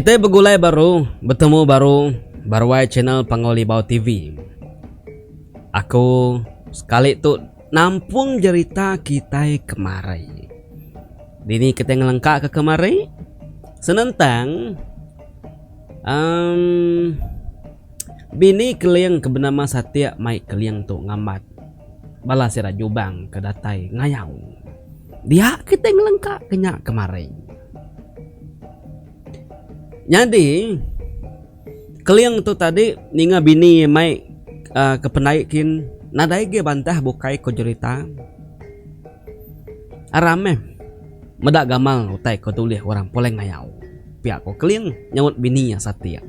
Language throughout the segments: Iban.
Kitai begulai baru betemu baru ba ruai channel Panggau Libau TV. Aku sekali tu nampung jerita kitai kemari. Dini kitai ngelengka ke kemari senentang uhh bini Keling ke benama Satik mai Keling tu ngambat bala sida Jubang ke datai ngayau. Dia kitai ngelengka ke nya kemari. Nyadi Keling tu tadi ninga bini iya mai uhh ke pendai kin nadai agi bantah bukai ko jerita. Aram meh meda gamal utai ke tulih orang pulai ngayau pia ko Keling nyaut bini iya Satik.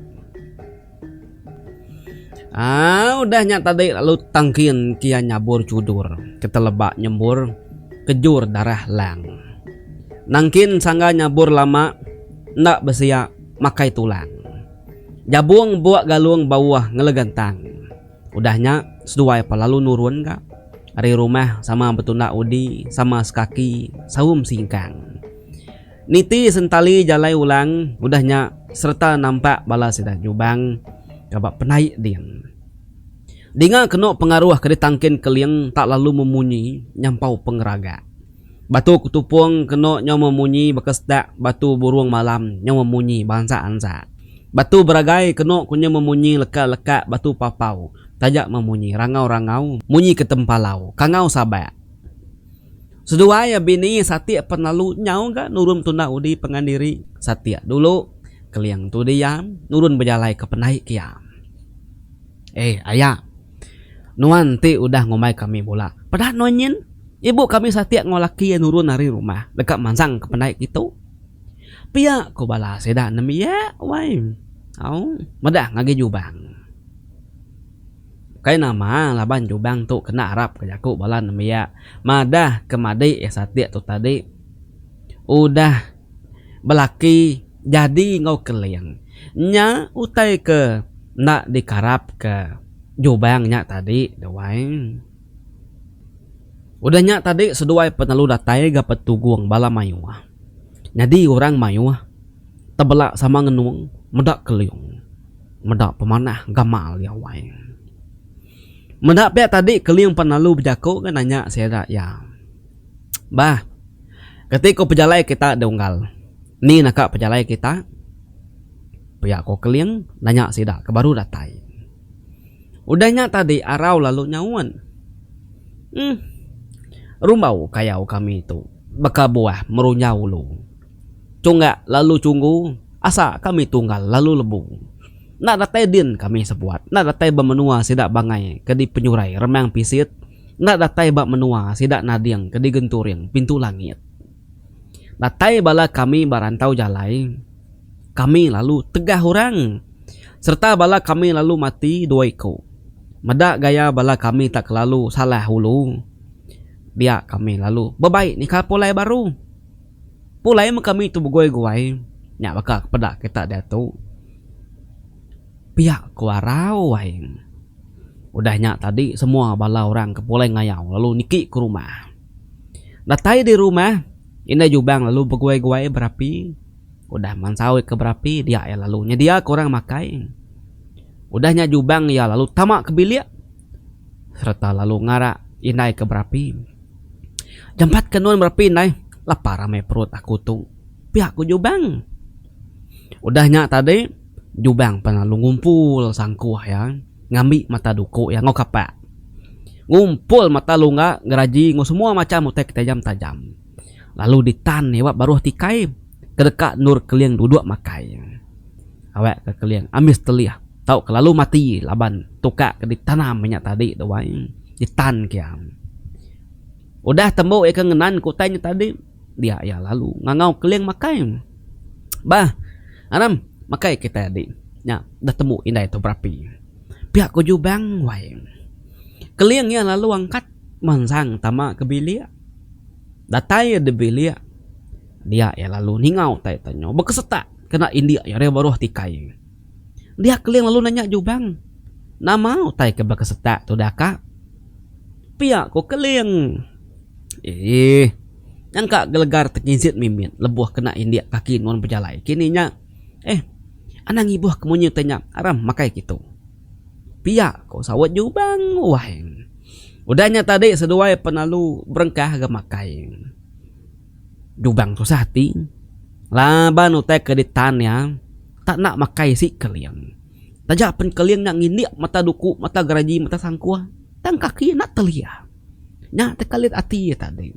Aaa udah nya tadi lalu tangkin kia nyabur chudur ke teleba nyembur kejur darah lang. Nangkin sangga nyabur lama enda besia makai tulang. Jabung buk galung bauh ngelegentang. Udah nya seduai pa lalu nurun ga ari rumah sama betunda udi sama sekaki saum singkang. Niti sentali jalai ulang udah nya sereta nampak bala sida Jubang ke ba penai din. Dinga kenu pengaruh ke ditangkin Keling tak lalu memunyi nyampau pengeraga. Batu ketupung kenu nyau memunyi baka sedak batu burung malam nyau memunyi bansa-ansa. Batu beragai kenu ku nyau memunyi leka-leka batu papau taja memunyi rangau-rangau munyi ke tempalau kangau sabak. Seduai iya bini Satik pen lalu nyau ga nurun tunda udi pangan diri Satik dulu Keling tu diam nurun bejalai ke pendai kia. Eh aya nuan ti udah ngumbai kami bula peda nuan nyin ibu kami Satik enggau laki iya nurun ari rumah deka mansang ke pendai kitu. Pia ku bala sida nembiak wai au meda ngagai Jubang. Ukai nama laban Jubang tu kena arap ke jaku bala nembiak madah ke madi iya Satik tu tadi udah belaki jadi enggau Keling. Nya utai ke enda dikarap ke Jubang nya tadi wai. Udah nya tadi seduai penelu datai ga petugung bala mayuh. Nyadi orang mayuh tebela sama ngenung meda Keling. Meda pemanah gamal iya wai. Meda pia tadi Keling pan lalu bejaku ga nanya sida iya. Bah, keti ko pejalai kita deh unggal. Ni naka pejalai kita? Pia ko Keling nanya sida ke baru datai. Udah nya tadi arau lalu nyaut. Uhh. Rumbau kayau kami tu baka buah merunjau ulu. Chunggak lalu chunggu, asa kami tunggal lalu lebu. Enda datai din kami sebuat, enda datai ba menua sida bangai ke di penyurai remang pisit, enda datai ba menua sida nading ke di genturing pintu langit. Datai bala kami ba rantau jalai, kami lalu tegah orang sereta bala kami lalu mati dua iku. Meda gaya bala kami tak kelalu salah ulu, dia kami lalu bebai nikal pulai baru. Pulai meh kami tu begui-guai nya baka ke peda kita diatu. Pia ku arau ai. Udah nya tadi semua bala orang ke pulai ngayau lalu niki ke rumah. Datai di rumah indai Jubang lalu begui-guai berapi. Udah mansau ke berapi dia iya lalu nyedia ke orang makai. Udah nya Jubang iya lalu tama ke bilik sereta lalu ngarak indai ke berapi. Jampat ke nuan berapi indai, lapar amai perut aku tu. Pia ku Jubang. Udah nya tadi, Jubang pan lalu ngumpul sangkuh iya ngambi mata duku iya enggau kapak. Ngumpul mata lungga, geraji enggau semua macham utai ke tajam-tajam. Lalu ditan iya ba baruh tikai ke deka endur Keling duduk makai. Awak ke Keling ambis telih tauka lalu mati laban tukak ke ditanam inya tadi tu ai ditan ke iya. Udah tembu iya ke ngenan ke utai nya tadi dia iya lalu ngangau Keling makai. Bah aram makai kitai adi nya dah tembu indai tu berapi. Pia ku Jubang wai. Keling iya lalu angkat mansang tama ke bilik. Datai iya di bilik dia iya lalu ninga utai te nyu bekesetak. Kena indik iya ari baruh tikai. Dia Keling lalu nanya Jubang, Nama utai ke baka setak tu deh aka? Pia ku Keling. Eeh. Nyangka gelegar tekinsit mimit lebuh kena indik kaki nuan bejalai kini nya. Eh. Anang ibuh ke munyi utai nya aram makai kitu. Pia ko saut Jubang wai. Udah nya tadi seduai pan lalu berengkah ga makai. Jubang tusah ati laban utai ke ditan iya tak enda makai isi keling. Taja pen keling nya ngindik mata duku, mata geraji, mata sangkuh tang kaki enda telia. Nya tekalit ati iya tadi.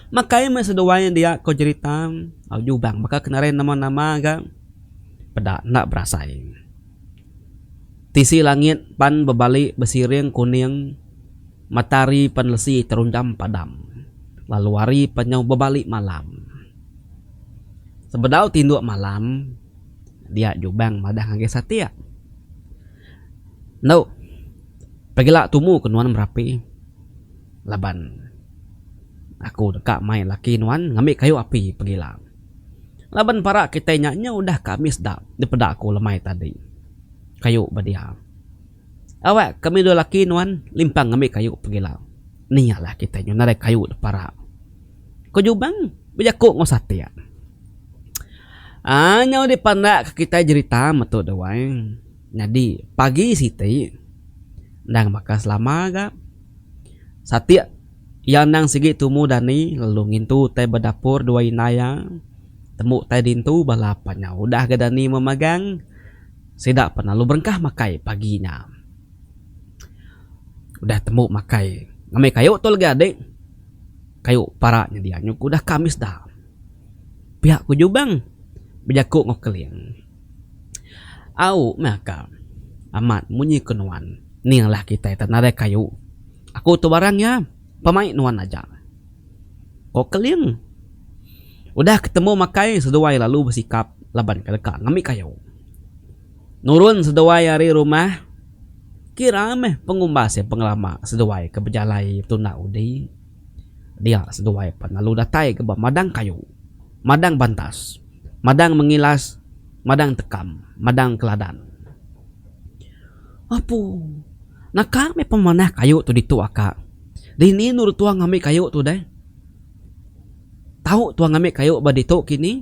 Makai meh seduai dia ko jerita Jubang baka ke narai nama-nama ga peda enda berasai. Tisi langit pan bebali besiring kuning matahari pan lesi terunjam padam lalu hari pan nyau bebali malam. Sebedau tinduk malam dia Jubang madah ngagai Satik. Endu pegila tumu ke nuan berapi. Laban aku deka mai laki nuan ngambi kayu api pegila. Laban para kitai nya nyau udah ka ambis da dipeda aku lemai tadi. Kayu ba dia. Awak kami dua laki nuan limpang ngambi kayu pegila. Ni alah kitai nyau nadai kayu da para. Ku Jubang bejaku enggau Satik. Aaa nyau dipanda ka kitai jerita metu deh wai. Nyadi pagi siti endang baka selama ga. Satik iya endang sigi tumu dani lalu ngintu utai ba dapur dua indai iya. Tembu utai dintu bala apan nya udah ga dani memagang sida pan lalu berengkah makai pagi nya. Udah tembu makai ngambi kayu tu legi adik kayu para nyedia nyuku udah ka ambis da. Pia ku Jubang bejaku enggau Keling. Au meh aka. Amat munyi ke nuan. Ning alah kitai tak nadai kayu. Aku tu barang iya, pemai nuan aja. Ko Keling. Udah ketemu makai seduai lalu besikap laban ke deka ngambi kayu. Nurun seduai ari rumah, kira meh pengumbas iya pengelama seduai ke bejalai betunda udi. Dia seduai pan lalu datai ke ba madang kayu, madang bantas. Madang mengilas, madang tekam, madang keladan. Apu. Naka meh pemanah kayu tu ditu aka. Dini endur tua ngambi kayu tu deh. Tau tua ngambi kayu ba ditu kini.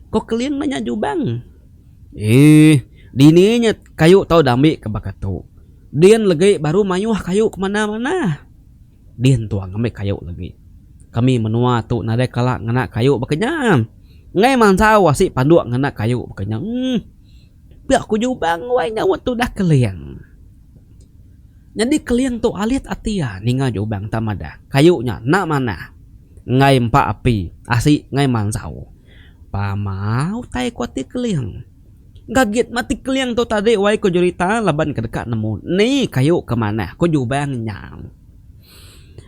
Ko Keling nanya Jubang. Eeh dini nya kayu tau diambi ke baka tu. Din legi baru mayuh kayu ke manah-manah. Din tua ngambi kayu lagi. Kami menua tu nadai kala ngena kayu baka nya. Enggai mansau asi panduk ngena kayu baka nya. Uhh. Pia ku Jubang wai nyaut tudah Keling. Nyadi Keling tu alit ati iya ninga Jubang tak madah kayu nya enda manah. Enggai empa api, asi enggai mansau. Pama utai ku ati Keling. Gagit mati Keling tu tadi wai ku jerita laban ke deka nemu ni kayu ke manah ku Jubang nya.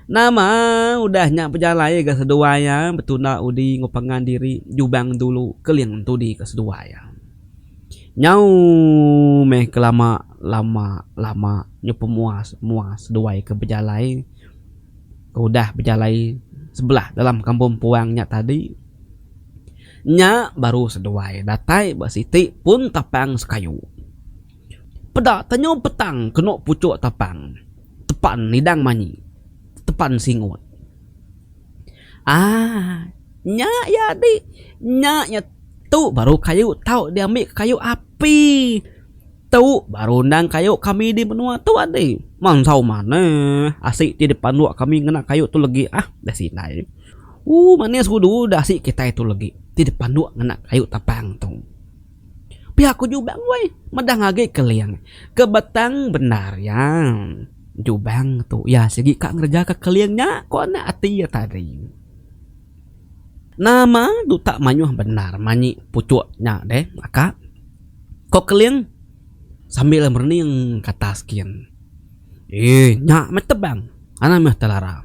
Nama udah nya bejalai ga seduai iya betunda udi enggau pangan diri Jubang dulu Keling entudi ka seduai iya. Nyau meh ke lama lama lama nyau pemuas muas seduai ke bejalai ke udah bejalai sebelah dalam kampung puang nya tadi. Nya baru seduai datai ba siti pun tapang sekayu. Peda tenyu petang kenu puchuk tapang, tepan nidang manyi, tepan singut. Aaa nya iya adi, nya iya tu baru kayu tau diambi kayu api. Tu baru endang kayu kami di menua tu adi. Mansau manah asi ti dipanduk kami ngena kayu tu legi ah dah sindai. Ooh manis udu da asi kitai tu legi ti dipanduk ngena kayu tapang tu. Pia ku Jubang weh meda ngagi Keling ke betang bendar iya. Jubang tu iya sigi ka ngereja ka Keling nya ku anak ati iya tadi. Nama tu tak mayuh bendar manyi puchuk nya deh aka. Ko Keling sambil merening ke atas kin. Eee nya meh tebang anang meh telara.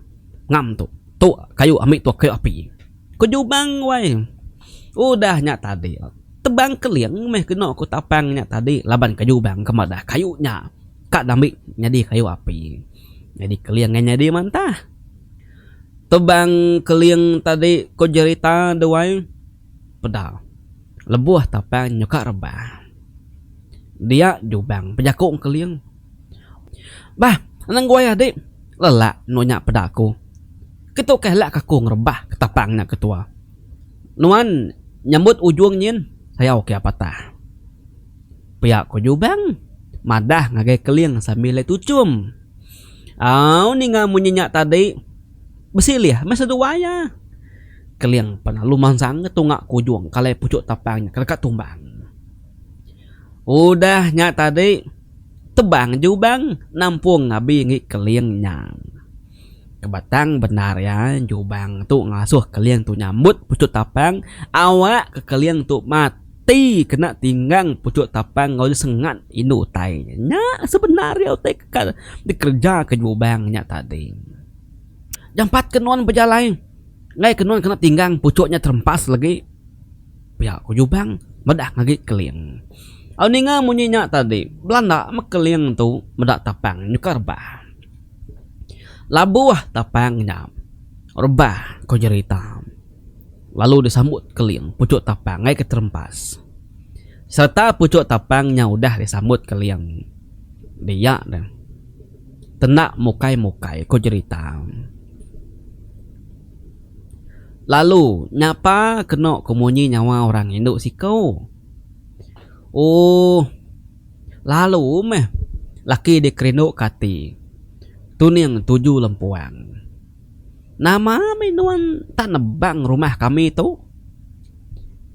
Ngam tu. Tu kayu ami tu kayu api. Ku Jubang wai. Udah nya tadi tebang Keling meh kena ku tapang nya tadi laban ka Jubang ke madah kayu nya ka dambi nyadi kayu api. Nyadi Keling ngan nyadi mantah. Tebang Keling tadi ku jerita duai peda lebuh tapang nyuka rebah. Dia Jubang bejaku Keling. Bah, anang guai adi. Lelak enu nya peda aku. Ketu kah lak aku ngerebah ke tapang nya ketua. Nuan nyambut ujung nyin, sayau ke iya patah. Pia ko Jubang madah ngagai Keling sambil iya tuchum. Au ninga munyi nya tadi besilih meh seduai iya. Keling pan lalu mansang ke tunga ke ujung kalai puchuk tapang nya ke deka tumbang. Udah nya tadi tebang Jubang nampung abi enggi Keling nya. Kebatang bendar iya Jubang tu ngasuh Keling tu nyambut puchuk tapang awak ke Keling tu mati kena tinggang puchuk tapang enggau sengat indu utai nya. Nya sebenar iya utai ke ka dikereja ke Jubang nya tadi. Jampat ke nuan bejalai enggai ke nuan kena tinggang puchuk nya terempas lagi. Pia ku Jubang meda ngagi Keling. Au ninga munyi nya tadi belanda meh Keling tu meda tapang nyuka rebah. Labuh tapang nya rebah ko jerita lalu disambut Keling puchuk tapang ngaika terempas. Sereta puchuk tapang nya udah disambut Keling dia deh tenda mukai-mukai ko jerita. Lalu nyapa keno ko munyi nyawa orang indu siku. Ooh. Lalu meh laki dikerindu ke ati tuning tuju lempuang. Nama meh nuan tak nebang rumah kami tu?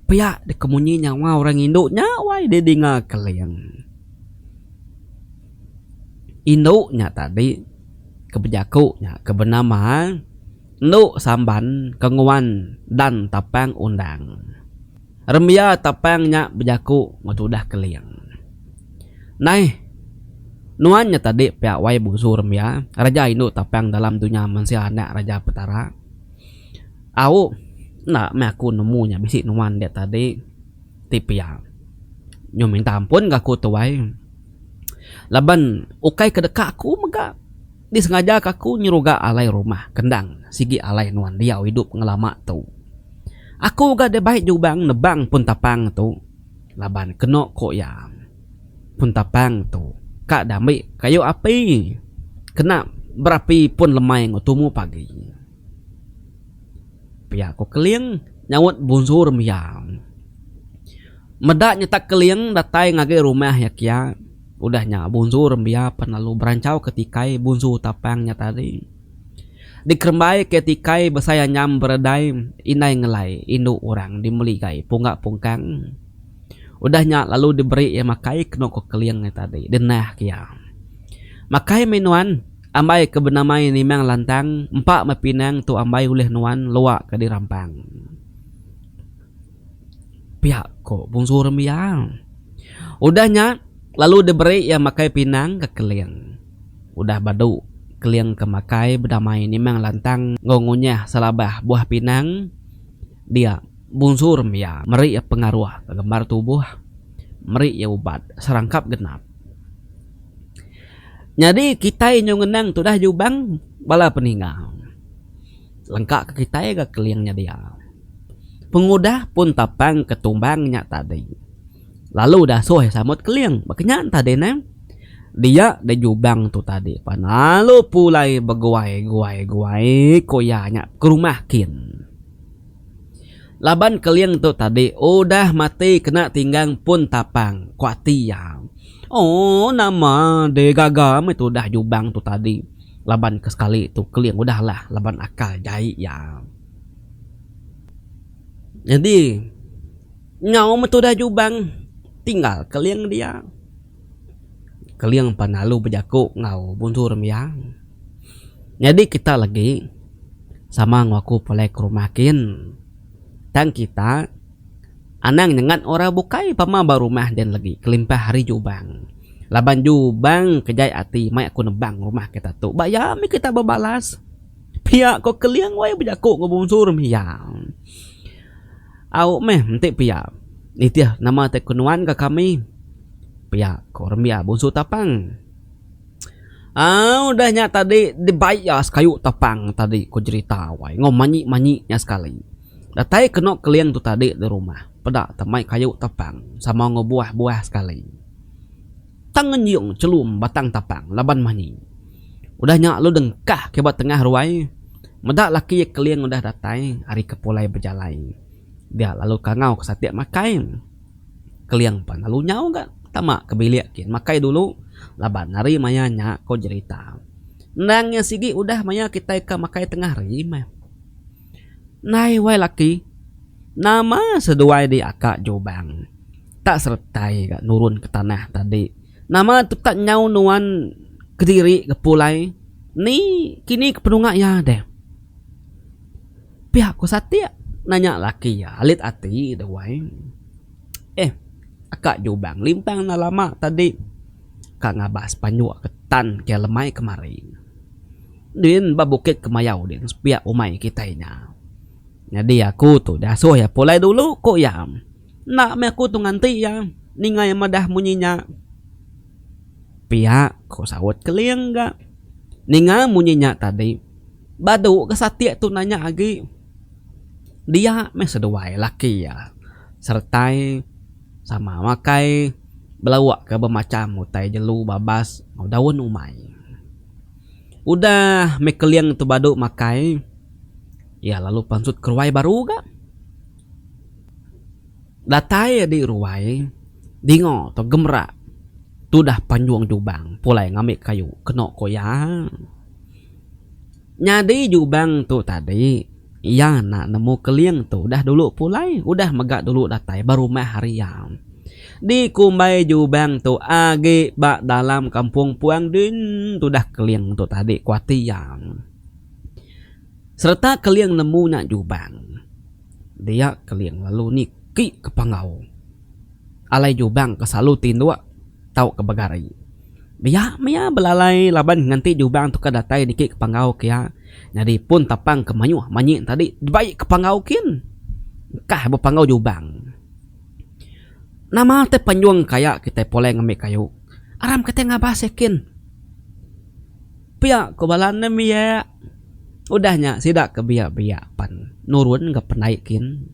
Pia dikemunyi nyawa orang indu nya wai didinga Keling. Indu nya tadi ke bejaku nya ke benama Endu Samban ke nguan Dan Tapang Undang. Rembia tapang nya bejaku enggau tudah Keling. Nai, nuan nya tadi pia wai bungsu rembia, raja indu tapang dalam dunya mensia anak raja Petara. Au, enda meh aku nemu nya bisi nuan dia tadi ti pia. Nyu minta ampun ga aku tu wai. Laban ukai ke deka aku mega. Disengaja ka aku nyeruga alai rumah kendang sigi alai nuan diau idup ngelama tu. Aku ga dibai jubang nebang pun tapang tu laban keno ko iya. Pun tapang tu ka diambi kayu api kena berapi pun lemai enggau tumu pagi. Pia ko Keling nyaut Bunsu Rembia. Meda nyeta Keling datai ngagai rumah iya kia. Udah nya Bunsu Rembia pan lalu beranchau ke tikai Bunsu Tapang nya tadi. Dikerembai ke tikai besai anyam beredai indai ngelai indu orang di meligai pungga pungkang. Udah nya lalu diberi iya makai kenu ko Keling nya tadi denah ke iya. Makai mih nuan ambai ke benamai nimang lantang empa meh pinang tu ambai ulih nuan lua ke dirampang. Pia ko Bungsu Rembia. Udah nya lalu diberi iya makai pinang ke Keling. Udah badu Keling ke makai bedamai nimang lantang enggau ngunyah selabah buah pinang dia Bungsu Rembia meri iya pengaruh ke gembar tubuh meri iya ubat serangkap genap. Nyadi kitai nyau ngenang tudah Jubang bala peninga. Lengka ke kitai ga Keling nya dia. Pengudah pun tapang ke tumbang nya tadi lalu dasuh iya sambut keling baka nya tadi neh. Dia da jubang tu tadi pan lalu pulai beguai guai guai ku iya nya ke rumah kin. Laban keling tu tadi udah mati kena tinggang pun tapang ku ati iya. Ooh nama deh gaga meh tudah jubang tu tadi laban ke sekali tu keling udah lah laban akal jai iya. Nyadi nyau meh tudah Jubang tinggal Keling dia. Keling pan lalu bejaku enggau Bunsu Rembia. Nyadi kita lagi sama enggau aku pulai ke rumah kin. Tang kita anang nyengat orang bukai pama ba rumah din lagi kelimpah ari Jubang. Laban Jubang ke jai ati mai aku nebang rumah kita tu. Ba iya mih kita bebalas. Pia ko Keling wai bejaku enggau Bungsu Remiya. Au meh enti pia nitih nama ti ku nuan ga kami. Pia ko Remiya Bungsu Tapang. Au udah nya tadi dibai iya sekayu tapang tadi ku jerita wai enggau manyi-manyi nya sekali. Datai kenu Keling tu tadi di rumah peda temai kayu tapang sama enggau buah-buah sekali. Tang ngenjing chelum batang tapang laban manyi. Udah nya lalu dengkah ke ba tengah ruai meda laki iya Keling udah datai ari ke pulai bejalai. Dia lalu kangau ke satik makai. Keling pan lalu nyau ga. Tama ke bilik kin makai dulu laban hari maya nya ko jerita. Endang iya sigi udah maya kitai ka makai tengah hari meh. Ndai wai laki nama seduai di aka Jubang tak seretai ga nurun ke tanah tadi. Nama tu tak nyau nuan kediri ke pulai ni kini ke penunga iya deh. Pia ku Satik nanya laki iya alit ati deh wai. Eh aka Jubang limpang enda lama tadi ka ngabas panjuk ke tan ke lemai kemari. Din ba Bukit Kemayau din sepiak umai kitai nya. Nyadi aku tu diasuh iya pulai dulu ku iya. Enda meh aku tu nganti iya ninga iya madah munyi nya. Pia ku saut Keling ga. Ninga munyi nya tadi badu ga Satik tu nanya agi. Dia meh seduai laki iya seretai sama makai belauk ke bemacham utai jelu babas enggau daun umai. Udah meh Keling tu badu makai iya lalu pansut keruai baru ga. Datai di ruai dinga tau gemerak tudah panjung Jubang pulai ngambi kayu keno ko iya. Nyadi Jubang tu tadi iya enda nemu Keling tu udah dulu pulai udah mega dulu datai ba rumah ari iya. Dikumbai Jubang tu agi ba dalam kampung puang din tudah Keling tu tadi ku ati iya. Sereta Keling nemu nya Jubang. Dia Keling lalu niki ke panggau alai Jubang ke selalu tinduk tauka begari. Dia maya belalai laban nganti Jubang tu ke datai niki ke panggau ke iya nyadi pun tapang ke mayuh manyi tadi dibai ke panggau kin. Engkah ba panggau Jubang. Nama tai panjung kaya kitai pulai ngambi kayu aram kitai ngabas iya kin. Pia ku bala nembiak. Udah nya sida ke biak-biak pan nurun ga pendai kin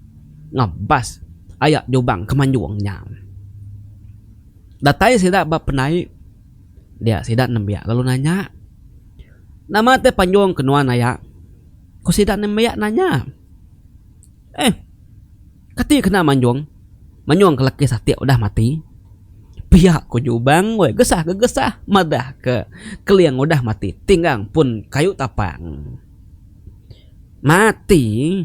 ngabas aya Jubang ke manjung nya. Datai sida ba pendai dia sida nembiak lalu nanya, Nama ti panjung ke nuan aya? Ku sida nembiak nanya. Eh. Kati kena manjung, manjung ke laki satik udah mati. Pia ku Jubang weh gesah gegesah madah ke Keling udah mati tinggang pun kayu tapang. Mati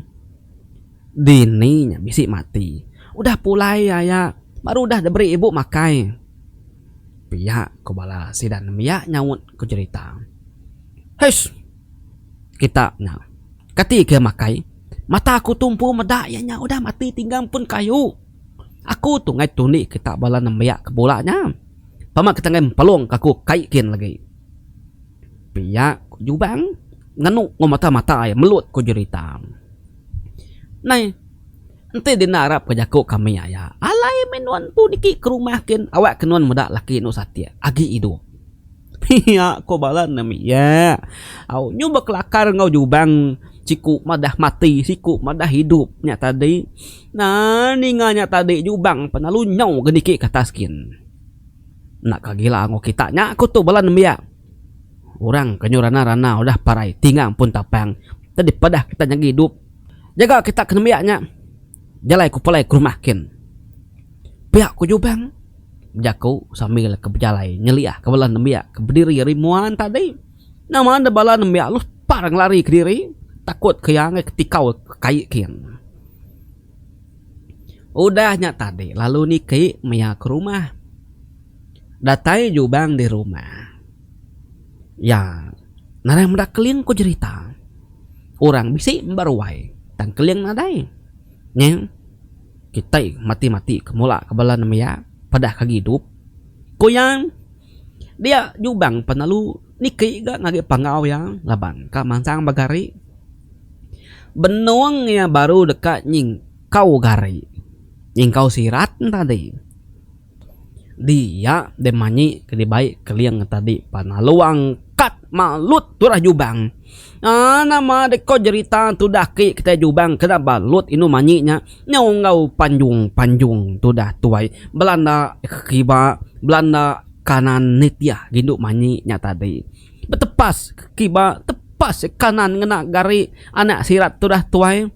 dini nya bisi mati. Udah pulai aya baru udah diberi ibu makai. Pia ku bala sida nembiak nyaut ku jerita. Hess. Kita nya. Kati ke makai. Mata aku tu empu meda iya nya udah mati tinggang pun kayu. Aku tu ngai tundi kita bala nembiak ke bula nya. Pama kita ngai empelung ke aku kai kin lagi. Pia ku Jubang nganu enggau mata-mata iya melut ku jerita. Nai enti dina arap ke jaku kami aya alai meh nuan empu niki ke rumah kin awak ke nuan meda laki enu satik agi idup. Iya ko bala nembiak. Au nyu bekelakar enggau Jubang siku madah mati siku madah idup nya tadi. Nah ninga nya tadi Jubang pan lalu nyau ga niki ke atas kin. Enda ka gila enggau kita nya ku tu bala nembiak. Orang ke nyu rana-rana udah parai tingang pun tapang tadi padah kita nyagi idup. Jaga kita ke nembiak nya. Jalai ku pulai ke rumah kin. Pia ku Jubang. Bejaku sambil ke bejalai nyeliah ke bala nembiak ke bediri ari mua ne tadi. Nama ne bala nembiak lu par ngelari kediri takut ke iya ngagai ketikau ke kai kin. Udah nya tadi lalu niki maya ke rumah. Datai Jubang di rumah iya nadai meda keling ku jerita. Orang bisi ba ruai tang keling nadai. Nyeng. Kitai mati-mati ke mula ke bala nembiak padah ke agi idup. Ku iya, dia Jubang pan lalu niki ga ngagai panggau iya laban ka mansang ba gari. Benung iya baru deka nyingkau gari, nyingkau sirat ne tadi. Dia deh manyi ke dibai Keling tadi pan lalu angkat malut tudah Jubang. Aaa nama deh ko jerita tudah aki kitai Jubang kena balut indu manyi nya nyau enggau panjung panjung tudah tuai belanda ke kiba belanda kanan nitih gindu manyi nya tadi. Betepas ke kiba tepas ke kanan ngena gari anak sirat tudah tuai.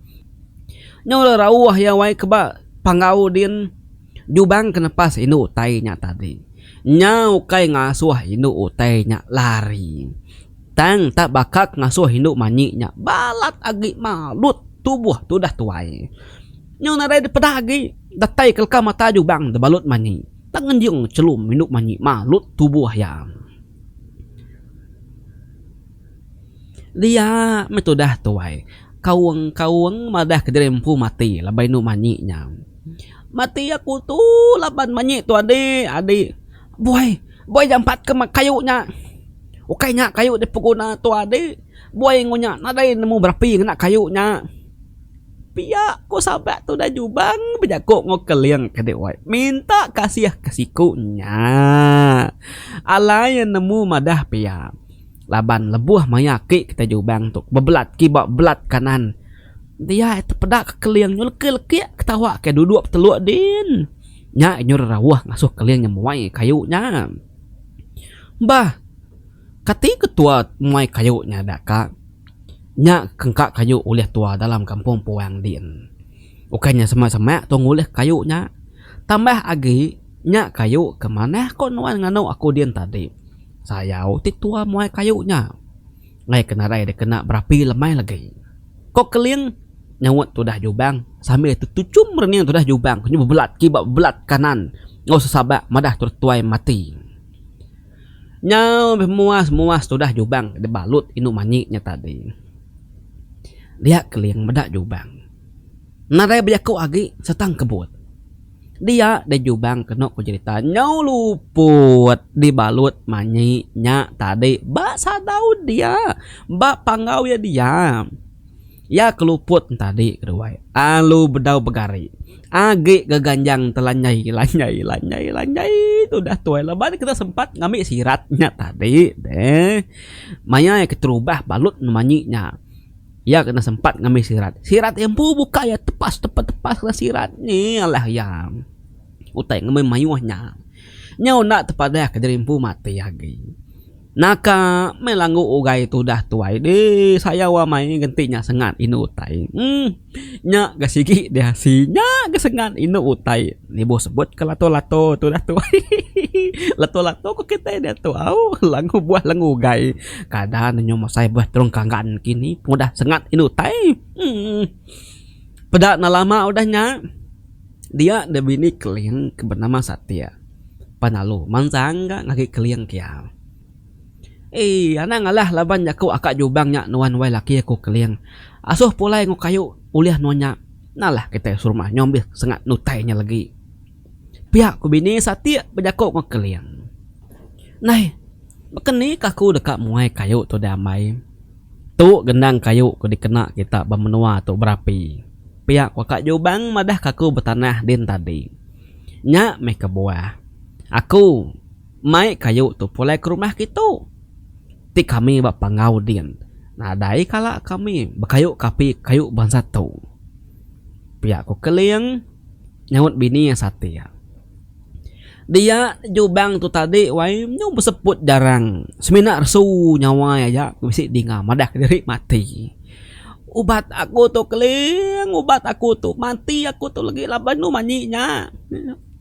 Nyau rauh iya wai ke ba panggau din. Jubang ke nepas indu utai nya tadi. Nya ukai ngasuh indu utai nya lari. Tang tak baka ke ngasuh indu manyi nya balat agi malut tubuh tudah tuai. Nyu nadai dipeda agi datai ke leka mata Jubang tebalut manyi. Tang ngenjing chelum indu manyi malut tubuh iya. Dia meh tudah tuai kaung-kaung madah kediri empu mati laban indu manyi nya. Mati aku tu laban manyi tu adi adi. Buai buai jampat ke kayu nya. Ukai nya kayu dipeguna tu adi. Buai enggau nya nadai nemu berapi ngena kayu nya. Pia ku sabak tudah Jubang bejaku enggau Keling ke dek wai minta kasih ke siku nya. Alai iya nemu madah pia laban lebuh maya aki kitai Jubang tu bebelat kiba belat kanan dia iya tepeda ke Keling nyu lekik-lekik ketawa ke duduk beteluk din. Nya nyu rerauh ngasuh Keling nya muai kayu nya. Bah kati ketua muai kayu nya da ka. Nya kengka kayu ulih tua dalam kampung puang din. Ukai nya semak-semak tua ngulih kayu nya. Tambah agi nya kayu ke manah ko nuan nganu aku din tadi. Sayau ti tua muai kayu nya. Ngai ke nadai dikena berapi lemai legi. Ko Keling nyaut tudah Jubang sambil tetuchum rening tudah Jubang nyu bebelat kiba bebelat kanan enggau sesabak madah tudah tuai mati. Nyau meh muas muas tudah Jubang dibalut indu manyi nya tadi. Dia Keling meda Jubang. Nadai bejaku agi setang kebut. Dia deh Jubang kenu ku jerita nyau luput dibalut manyi nya tadi ba sadau dia ba panggau iya dia. Iya ke luput tadi keduai alu bedau begari agi geganjang telanjai lanjai lanjai lanjai tudah tuai laban kita sempat ngambi sirat nya tadi deh. Maya iya keterubah balut manyi nya iya kena sempat ngambi sirat. Sirat iya empu buka iya tepas tepas tepas kena sirat nyi alah iya utai ngembi mayuh nya. Nyau enda tepadah ke diri empu mati agi. Naka meh langgu ugai tudah tuai deh sayau amai genti nya sengat indu utai uhh nya ga sigi deh asi nya ga sengat indu utai nibuh sebut ke lato lato tudah tuai hihi lato lato ko kitai diatu au langgu buah langgu ugai kada ne nyu mesai buah terung kanggan kini pengudah sengat indu utai uhh peda ne lama udah nya dia deh bini keling ke benama Satik. Pan lalu mansang ga ngagai Keling kia. Eii anang alah laban jaku aka Jubang nya nuan wai laki aku Keling. Asuh pulai enggau kayu ulih nuan nya. Nalah kitai serumah nyau ambih sengat nutai nya legi. Pia ku bini Satik bejaku enggau Keling. Nai, baka ni ka aku deka muai kayu tu deh ambai. Tu gendang kayu ke dikena kita ba menua tu berapi. Pia ku aka Jubang madah ka aku betanah din tadi. Nya meh kebuah aku mai kayu tu pulai ke rumah kitu. Ti kami ba Panggau din nadai kala kami bekayu ke api kayu bansa tu. Pia ku Keling nyaut bini iya Satik. Dia Jubang tu tadi wai nyau beseput jarang semina resu nyawa iya aja bisi dinga madah kediri mati. Ubat aku tu keling ubat aku tu mati aku tu legi laban nu manyi nya.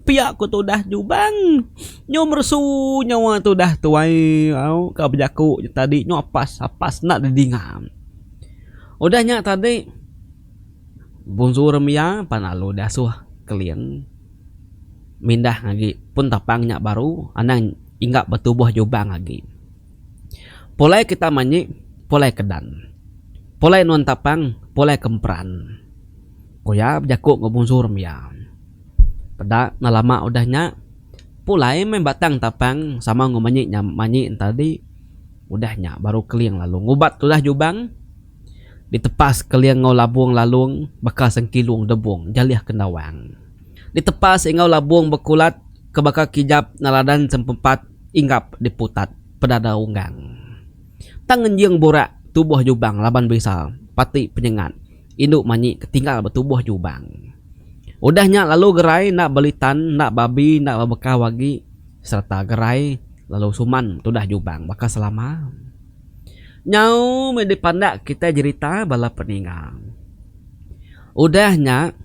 Pia ku tudah Jubang nyu meresu nyawa tudah tuai au ka bejaku nya tadi nyu apas apas enda didinga. Udah nya tadi Bonsu Remia pan lalu diasuh keling. Mindah agi pun tapang nya baru anang inggap betubuh jubang agi. Pulai kita manyi pulai kedan. Pulai nuan tapang pulai ke emperan. Ku iya bejaku enggau Bungsu Rembia. Peda enda lama udah nya pulai meh batang tapang sama enggau manyi nya manyi ne tadi udah nya baru Keling lalu ngubat tudah jubang ditepas Keling enggau labung lalung baka sengkilung debung jalih kendawang. Ditepas enggau labung bekulat ke baka kijap neladan sempepat inggap diputat pedada unggang. Tang ngenjing burak tubuh Jubang laban bisa pati penyengat indu manyi ke tinggal ba tubuh Jubang. Udah nya lalu gerai enda belitan enda babi enda bebekau agi sereta gerai lalu suman tudah Jubang baka selama. Nyau meh dipandak kitai jerita bala peninga. Udah nya.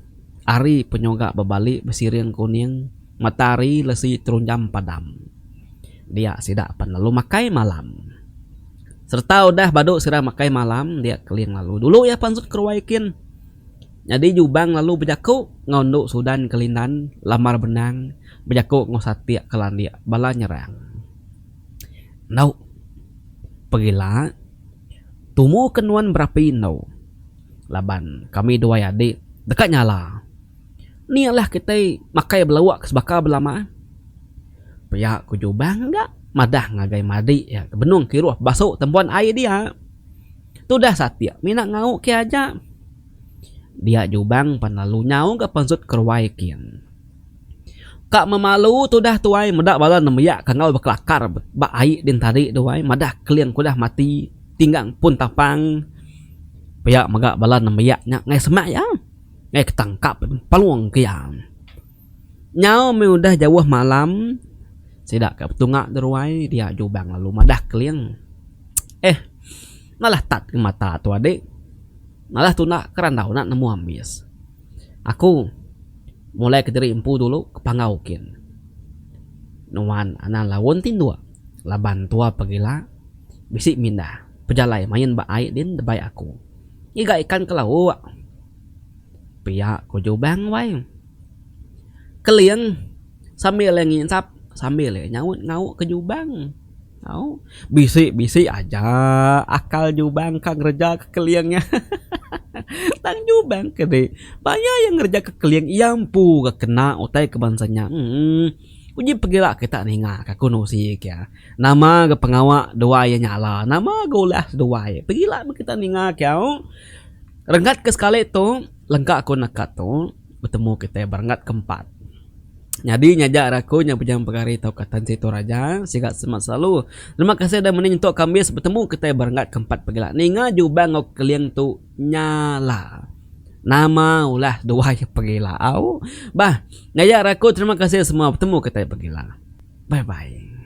Ari penyuga bebali besiring kuning, matahari lesi terunjam padam. Dia sida pan lalu makai malam. Sereta udah badu sida makai malam dia Keling lalu dulu iya pansut keruai kin. Nyadi Jubang lalu bejaku enggau endu Sudan Kelindan lambar benang bejaku enggau Satik ke landik bala nyerang. Endu pegila tumu ke nuan berapi endu. Laban kami duai adi deka nyala. Ni alah kitai makai belauk ke sebaka belama. Pia ku Jubang ga madah ngagai madi iya ke benung kiruh basu tembuan ai dia. Tudah Satik mina ngau ke aja. Dia Jubang pan lalu nyau ga pansut keruai kin. Ka memalu tudah tuai meda bala nembiak ke enggau bekelakar ba ai din tadi tu ai madah keling ke udah mati tinggang pun tapang. Pia mega bala nembiak nya ngagai semak iya ngagai ke tangkap palung ke iya. Nyau meh udah jauh malam sida ka betunga deruai dia Jubang lalu madah keling eh malah tat ke mata tu adi malah tunda ke randau enda nemu ambis. Aku mulai kediri empu dulu ke Panggau kin. Nuan anang laun tinduk laban tua pegila bisi mindah pejalai main ba ai din debai aku. Ngiga ikan ke lauk. Pia ku Jubang wai. Keling sambil iya nginsap sambil iya nyaut ngauk ke Jubang. Au bisi bisi aja akal jubang ka ngereja ke keling nya tang jubang ke deh baya iya ngereja ke keling iya empu ga kena utai ke bansa nya emm uji pegila kita ninga ka ku nusi kia nama ga pengawa duai iya nyala nama ga ulah seduai pegila meh kita ninga ke au renggat ke sekali tu lengka ku naka tu betemu kitai ba renggat ke empat. Nyadi nyaja ari aku nya Bujang Pegari tauka Tan Sri Toraja siga semak selalu. Terima kasih udah mending nyentuk ke ambis betemu kitai ba renggat ke empat pegila. Ninga Jubang enggau Keling tu nyala. Nama ulah seduai pegila au. Bah nyaja ari aku terima kasih semua betemu kitai pegila. Bye bye.